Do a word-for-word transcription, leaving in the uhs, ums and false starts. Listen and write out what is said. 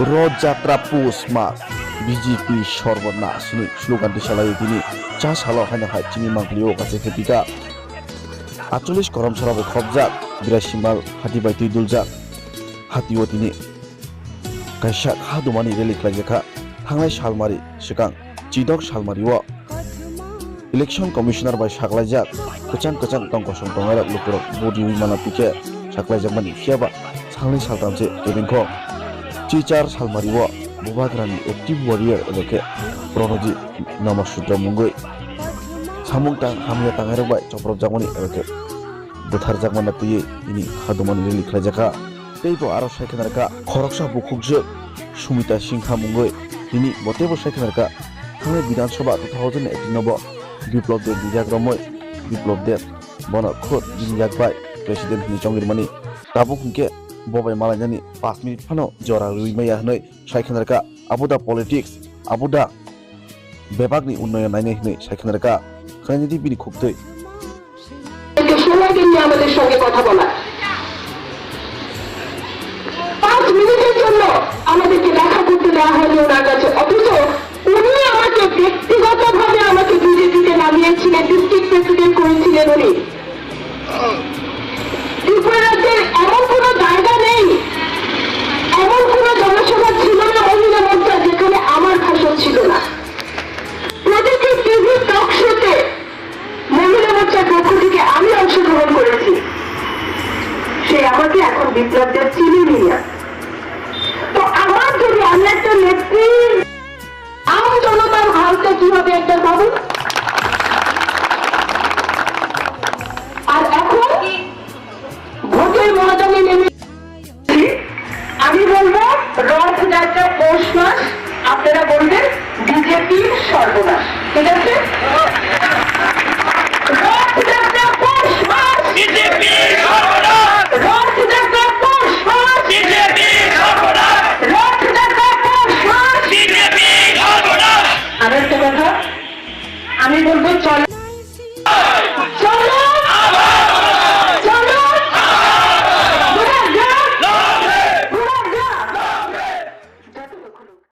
Roth Jatra Pus Mas, B J P Sorbonas hwnwi slogan tisalaio tini cha salo haino hai chini mangpili o kache khe pika. Acholis korom sora bai khopjak, Birasi Mal hati bai twi duljak. Hatio tini kaisa kha dumani rally khlaijakha. Thangnai salmari swkang chidok salmario Election Commissioner bai saklaijak kwchang kwchang tong kosong tongnai rok lukurok vote riwi mana pikhe saklaijakmani, phiya ba salnwi saltham se kebengkho. Chichar salmario Bubagrani active warrior eba khe Pronoji Namasutra mungwi samung tang hamya tangnai rok bai chopropjakmani eba khe bwtharjakmani twiwi tini kha dumani rally khlaijakha. Tei bo aro sai khe narwkha khoroksa bukhukjwk Sumita Singha mungwi, tini bo teibo sai khe narwkha. Thangnai Bidhan Sabha two thousand eighteen no bo Biplab Deb rijak romwi, Biplab Deb bono khud bini yak bai president hwnwi chongwi rwmani. Tabuk hwnkhe bo bai malainani pash minute phano jora rwwi maya hwnwi sai khe narwkha. Abo da politics, abo da bebakni unnoyon nainai hwnwi sai khe narwkha. Khwnaidi bini khuktwi. কিন্তু সময় দিননি আমাদের সঙ্গে কথা বলার। পাঁচ মিনিটের জন্য আমাদেরকে দেখা করতে দেওয়া হয়নি ওনার কাছে, অথচ উনি আমাকে ব্যক্তিগতভাবে আমাকে বিজেপিতে নামিয়েছিলেন, ডিস্ট্রিক্ট প্রেসিডেন্ট করেছিলেন উনি। ত্রিপুরা রাজ্যের এমন কোনো জায়গা নেই, এমন কোনো জনসভা ছিল না মহিলা মোর্চা যেখানে আমার ভাষণ ছিল না। প্রতিটি টিভি টক শোতে মহিলা মোর্চার পক্ষ থেকে আমি অংশগ্রহণ করেছি। সে আমাকে এখন বিপ্লব দেব চিনেনি না। তো আমার যদি, আমি একটা নেত্রী, আম জনতার হালটা কি হবে একবার ভাবুন। আর এখন ভোটের ময়দানে নেমে আমি বলবো, রথযাত্রা পৌষ মাস, আপনারা বলবেন বিজেপির সর্বনাশ, ঠিক আছে?